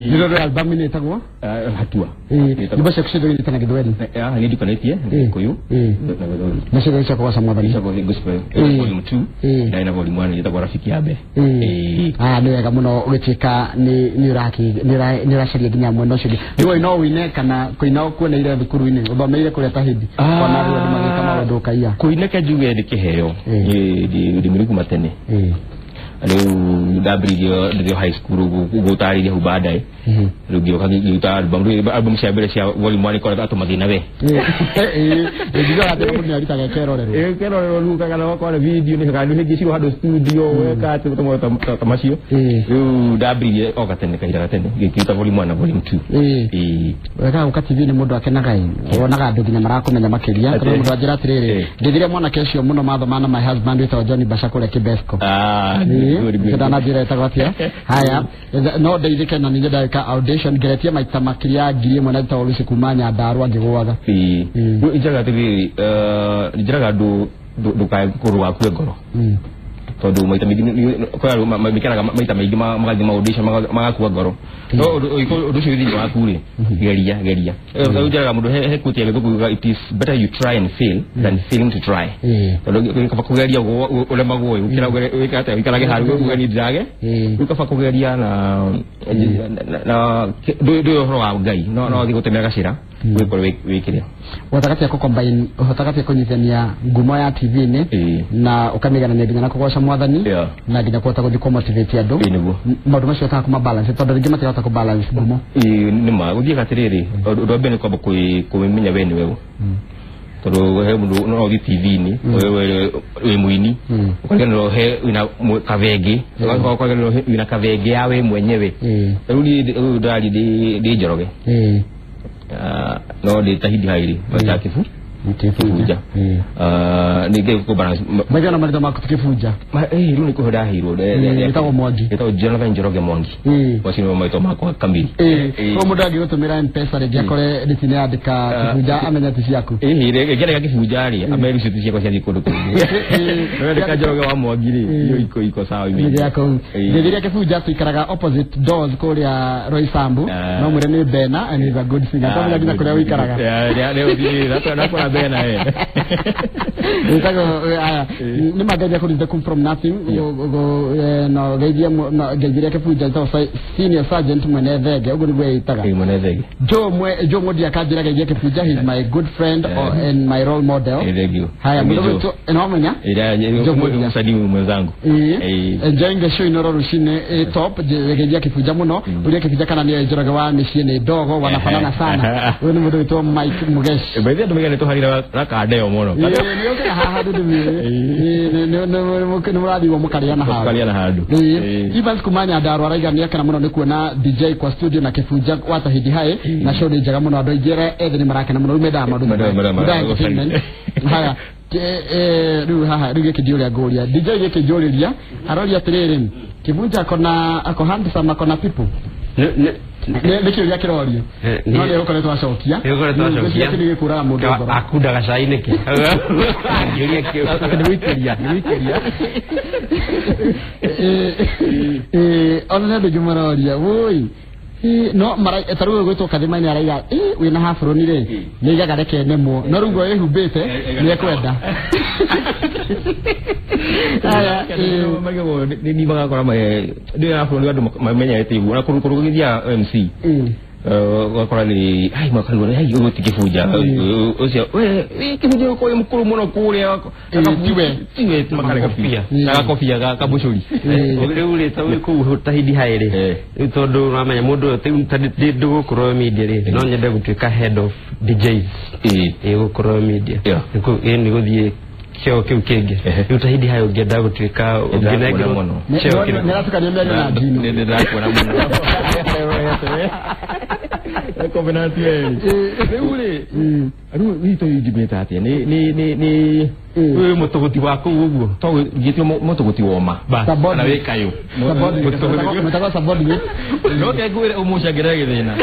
Ndio album ini ĩtagwo Hatua. Nyĩmbo ciaku ciothe wĩinĩte na Gĩthweri? Nĩ ndukanĩtie Gĩkũyũ na Gĩthweri. Na ciothe cia kũgoca Mwathani. Ĩtagwo gospel volume 2 na ina volume 1 ĩtagwo Rafiki ya Mbere. Ah, nĩ wega mũno ũgĩtuĩka nĩ ũracaria nginya mwena ũcio ũngĩ. Nĩ woĩ no ũine kana kũina ũkuoneire thukuru-inĩ, ũthomeire kũrĩa Tahidi, ona rĩu andũ magĩka maũndũ ũkaiya? Kũina ke njuge nĩ kĩheo, ndĩ mũrĩ kuma tene. Rĩu ndambĩrĩirie ndĩ high school gũtarĩria hau baadaye. Rĩu ngĩũka ngĩruta album, rĩu album cia mbere cia volume 1 ikoretwo atũ mathĩna we. Njigaga atĩ mũndũ nĩarutaga ĩkerorerwo. Ĩkerorerwo rĩu kana wakora video nĩ kana hĩngĩ cirwo handũ studio weka atĩ ta macio. Rĩu ndambĩrĩirie o gatene, kahinda gatene ngĩruta volume 1 na volume 2. Wega gũka TV nĩ mũndũ akenaga ĩ, wonaga andũ nginya marakũmenya makĩria. Tondũ mũndũ anjĩra atĩrĩrĩ, ngĩthire mwanake ũcio mũno mathoma na my husband wĩtagwo John Basha kũrĩa Kibesco. Ndana njĩra ĩtagwo atĩa? Haya, no ndeithĩke na ningĩ ndagĩka audition ngeretie maita makĩria 1000 na njĩtagwo Lucy kuma Nyandarua ngĩgũaga. Rĩu injĩraga atĩrĩrĩ, njĩraga andũ ndũkae kũrũgakue ngoro, tondũ maita maingĩ kwĩ andũ mekĩraga maita maingĩ magathiĩ ma audition magakua ngoro, no ũndũ ũcio wĩ thĩinĩ waku rĩ, geria geria. Rĩu njĩraga mũndũ he quote ya Gĩthũngũ yugaga, "It is better you try and fail than failing to try," tondũ kaba kũgeria ũremagwo ĩ gũkĩra wĩke atĩa ũikarage handũ uge niĩ ndirage. Rĩu kaba kũgeria na ndũĩ ũhoro wa Ngai no thiĩ gũtemera gacĩra wĩkore wĩ kĩrĩa. Ũhotaga atĩa kũ combine, ũhotaga atĩa kũnyitithania ngumo ya TV-inĩ na ũkamĩiganania nginya na kũgoca Mwathani na nginya kũhota gũthiĩ kũ motivate andũ? Ĩĩ, nĩguo. Maũndũ macio ũhotaga kũma balance, tondũ rĩngĩ matirahota kũ balance ngumo? Ĩĩ, nĩ ma gũthiĩga atĩrĩrĩ, ũndũ wa mbere nĩ kwamba kwĩmenya we nĩwe ũ, tondũ he mũndũ no ũthiĩ TV-inĩ wĩ mũini ũkariganĩrwo he wĩna kathenge, ũkariganĩrwo wĩna kathenge ya we mwenyewe. Rĩu niĩ rĩu ndĩraria ndĩ Njoroge, no ndĩ Tahidi Hairi maita Kĩbu Kĩbunja. Nĩ ngai kũ balance. Maitho na marĩtwa maku ti Kĩbunja? Rĩu nĩ kũhe ndaheirwo. Wĩtagwo Mwangi? Wĩtagwo Jonathan Njoroge Mwangi. Macio nĩmo marĩtwa makwa kamiri. Koguo mũndũ angĩgũtũmĩra M-Pesa rĩngĩ akore rĩti nĩ yandĩka Kĩbunja, amenye ti ciaku? Ĩhĩ, rĩngĩ Kĩbunja rĩ, ameru icio ti ciakwa, ciathiĩ kũndũ kũngĩ. No yandĩka Njoroge wa Mwangi rĩ, iyo iko sawa. Nĩ gĩa kũu. Ngĩthiria Kĩbunja tuikaraga opposite doors kũrĩa Roysambu. No mwĩre nĩ Bena and he's a good singer. Tondũ nginya kũrĩa ũikaraga. Nakora Bena eh. Ĩtagwo aya nĩ mangeria kũruta come from nothing no geithie no ngeithirie Kĩbunja ĩtagwo senior sergeant mwene thenge, ũguo nĩguo ĩtaga. Ĩĩ, mwene thenge. Joe mwe Joe Mundi akanjĩra geithie Kĩbunja, he's my good friend and my role model. Thank you. Haya, mũndũ witũ no menya Joe Mudia. Msanii mwenzangu. Enjoying the show Inoro rucine top, geithia Kĩbunja mũno, ũrĩa Kĩbunja kana nĩyo Njoroge wa mĩciĩ nĩ ndogo wanafanana sana. Ũyũ nĩ mũndũ wĩtwo Mike Mugesh. By the way, andũ maigana tũharire rakandeo mũno. Nĩ ũkĩra haha nĩ mũrathiĩ mũkarĩana handũ. Tũkarĩana handũ. Evans kuma Nyandarua araiga nĩ akena mũno nĩ kuona DJ kwa studio na Kĩbunja wa Tahidi High, na show nĩ njega mũno, andũ aingĩ arĩa ethĩ nĩ marakena mũno, rĩu mendaga maũndũ mendaga entertainment. Haya, rĩu haha rĩu gĩkĩ ndiũrĩa ngũria DJ, gĩkĩ njũrĩria aroria atĩrĩrĩ, Kĩbunja akona ako handsome, akona people? Nĩ kĩũria kĩrorio, no nĩ ũkoretwo acokia. Nĩ ũkoretwo acokia. Gĩkĩ nĩ gĩkũraga mũndũ ngoro. Akundaga cai nĩkĩ? Kĩũria kĩu. Nĩ gũikĩria, nĩ gũikĩria. Ona nĩ andũ aingĩ maroria woi. No mara ta rĩu gwĩtwo Kathima-inĩ araiga wĩna hafuroni rĩ, nĩ aigaga reke nemwo, no rĩu nguo ĩhumbĩte nĩ ekwenda. Haya. Magego nĩ magakora ndĩ na bũrũri andũ mamenyete ũguo na kũndũ gũgĩthiaga MC ũgakora nĩ ai makarigwo ai ũyũ ti Kĩbunja ũcio, we Kĩbunja ũkorwo wĩ mũkũrũ mũno kũrĩa. Tiwe. Tiwe, makarega Kobia. na gakobia ga kabũcũri. Rĩu rĩ, ta wĩ kũu Tahidi High rĩ, rĩu tondũ ũramenya mũndũ ũyũ rĩu ta ndĩ gũkũ media rĩ, no nyende gũtuĩka head of DJs ĩ gũkũ media. Ĩ nĩ gũthiĩ cheo kĩu kĩngĩ. Rĩu Tahidi High ũngĩenda gũtuĩka ũngĩnengerwo mũno. Cheo kĩrĩkũ? Nĩ aratukania mĩario na Njino. Nĩ ndĩrakuona mũno Covenant rĩu rĩ, rĩu witũ ingĩmĩta atĩa? Nĩ Wĩ mũtũgũti wa kũu ũguo. To gĩtio mũtũgũti woma. Na wĩ kayũ. Mũtagwo subordinate. No ke ngwĩre ũmũcangĩre gĩthĩna.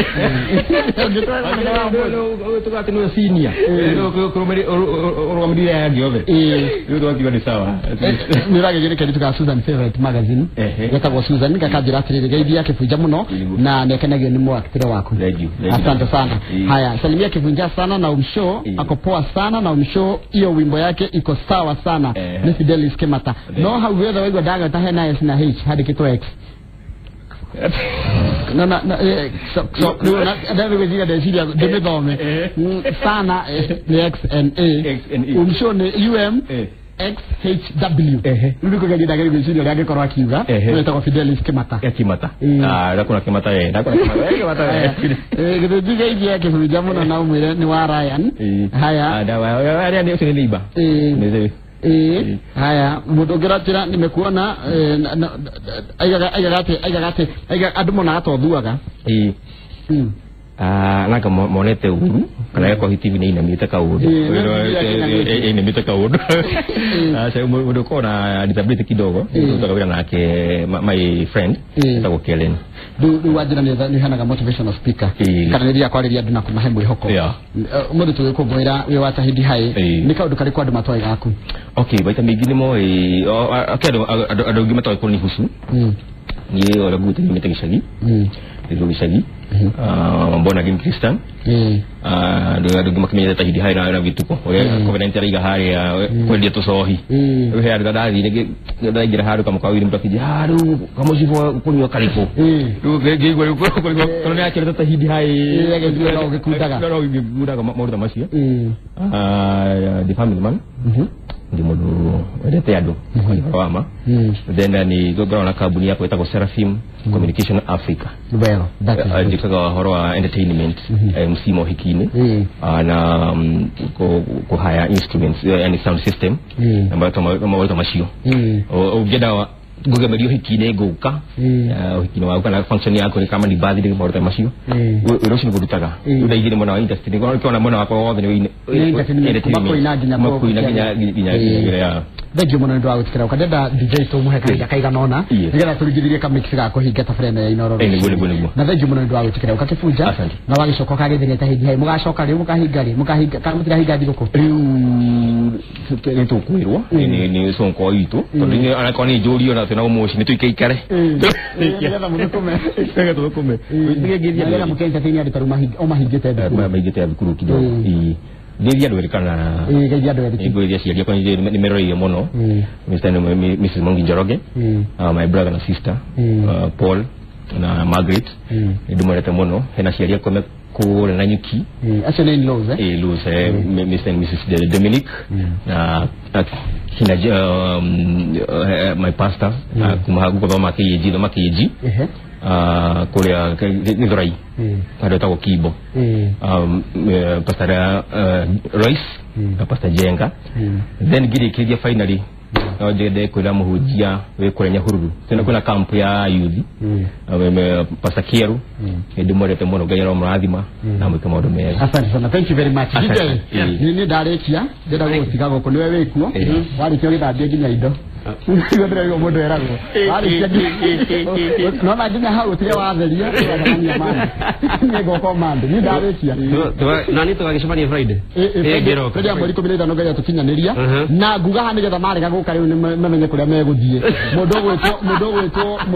Tũgati nĩwe senior. Ũrũgamĩrĩire aya angĩ othe. Rĩu tũgakiuga nĩ sawa. Nĩ ũragĩgĩrĩ kĩndũ ka Susan Favorite Magazine. Getagwo Susan gakanjĩra atĩrĩrĩ geithia Kĩbunja mũno na nĩakenagio nĩ mwakĩre waku. Asante sana. Haya, salimia Kĩbunja sana na umshow ako poa sana na umshow hiyo wimbo yake iko sawa sana. Ni Fidelis Kimata. No hau wetha waigua ndagata hena S na H handĩkĩtwo X. No na so na ndagwĩciria ndeciria ndĩmĩthome sana ni X N A umshow ni U M X H W. Rĩu nĩkũgeria ndagĩrĩ gwĩciria ũrĩa angĩkorwo akiuga wĩtagwo Fidelis Kimata. Kimata. Ndakona Kimata ndakona Kimata. Gĩthĩnji geithia Kĩbunja mũno na ũmwĩre nĩ wa Ryan. Haya. Arĩa nĩ ũcio nĩ neighbor. Haya mũndũ ũngĩ ũranjĩra nimekuona aigaga atĩ andũ monaga ta ũthuaga. Naka monete ũru kana gakwa TV nĩ inamĩte kaũndũ inamĩte kaũndũ mũndũ ũkoragwo na disability kidogo tũrutaga wĩra nake my friend etagwo Kellen. Rĩu wanjĩra nĩ ũheanaga motivational speaker kana nĩ thiaga kwarĩria andũ na kũmahe mwĩhoko. Ũmũthĩ tũgĩkũngũĩra wĩ wa Tahidi High nĩ kaũndũ karĩkũ andũ matoĩ gaku? Okay, maita maingĩ nĩ moĩ andũ aingĩ matoĩ kũnihusu. Niĩ ũrĩa ngũgĩte nyumĩte gĩcagi nĩguo gĩcagi born again Christian. Andũ aingĩ makĩmenyete Tahidi High na gĩtuko ũrĩa Covenant araiga harĩa kwendia tũcohi. He handũ ndathire ndaingĩra handũ kamũkawa-inĩ mũndũ akĩnjĩra rĩu kamũcibũ kũnyua karĩkũ. Rĩu ngĩigua rĩu tondũ nĩakĩrĩte Tahidi High no gĩkundaga maũndũ ta macio. The family man ndi mũndũ wendete andũ ũhoro wa ma. Then nĩ ngoragwo na kambuni yakwa ĩtagwo Seraphim Communication Africa. Well, that is good. Njĩkaga ũhoro wa entertainment MC mohiki-inĩ na kũhaya instruments yani sound system na maũndũ ta macio. Ũngĩenda ngũgemerio ũhiki-inĩ ngũka ũhiki-inĩ waku kana function yaku nĩ kama ni birthday maũndũ ta macio. Wĩra ũcio nĩguo ndutaga. Rĩu ndaigire mwena wa industry nĩkĩona mwena wakwa wothe nĩ entertainment kuma kũina nginya ya. Thengiũ mũno nĩ ũndũ wa gwĩtĩkĩra ũka. Ndĩrenda DJ tũmũhe kahinda kaigana ũna nĩgetha tũringithĩrie kamix ga kũhinga tabarĩra ĩno ya Inooro. Nĩguo. Na thengiũ mũno nĩ ũndũ wa gwĩtĩkĩra ũka Kĩbunja na wagĩcoka ũkagĩthĩria Tahidi High. Mũgacoka rĩu mũkahinga rĩ mũkahinga kana mũtirahinga thigũkũ? Rĩu nĩ tũkwĩrwo nĩ conko witũ tondũ anakorwo nĩ njũrio na twĩna ũmũci nĩ tũikaikare nĩgetha mũthũkũme nĩgetha tũthũkũme nĩgetha mũke-entertain andũ tarĩu o mahingĩte thukuru mahingĩte thukuru kidogo. Ngeithia andũ erĩ kana ngeithia andũ erĩ. Ngeithia aciari akwa nĩ meroreire mũno. Mr and Mrs Mwangi Njoroge, my brother na sister Paul na Margaret nĩ ndĩmwendete mũno. Hena aciari akwa me kũrĩa Nanyuki. Acio nĩ in-laws eh? In-laws Mr and Mrs Dominic na kina my pastor kuma gũthoma KAG thoma KAG kũrĩa Gĩthurai handũ hetagwo Kimbo. Pastor Royce na Pastor Jenga. Then ngĩrĩkĩrĩria finally no njende kwĩra mũhunjia wĩ kũrĩa Nyahururu kwĩna camp ya youth Pastor Kieru nĩ ndĩmwendete mũno. Ngai aromũrathima na mwĩke maũndũ mega. Asante sana, thank you very much. DJ nĩ ndarĩkia ndĩrenda gũgũtiga gũkũ nĩwe wĩkuo warĩkia ũgĩthambia nginya indo nĩguo ndĩraigua mũndũ eragwo warĩkia nona nginya hau ũtige watheria ũgacemania mande niĩ ngoka mande niĩ ndarĩkia na nĩ tũgagĩcemania Friday Friday ya mweri 15 Ngai atũkinyanĩria na nguga haha nĩgetha marega gũka rĩu nĩ mamenye kũrĩa megũthiĩ. Mũndũ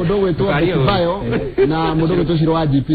ũgwĩtwo Bayo na mũndũ ũgwĩtwo Ciro wa GP.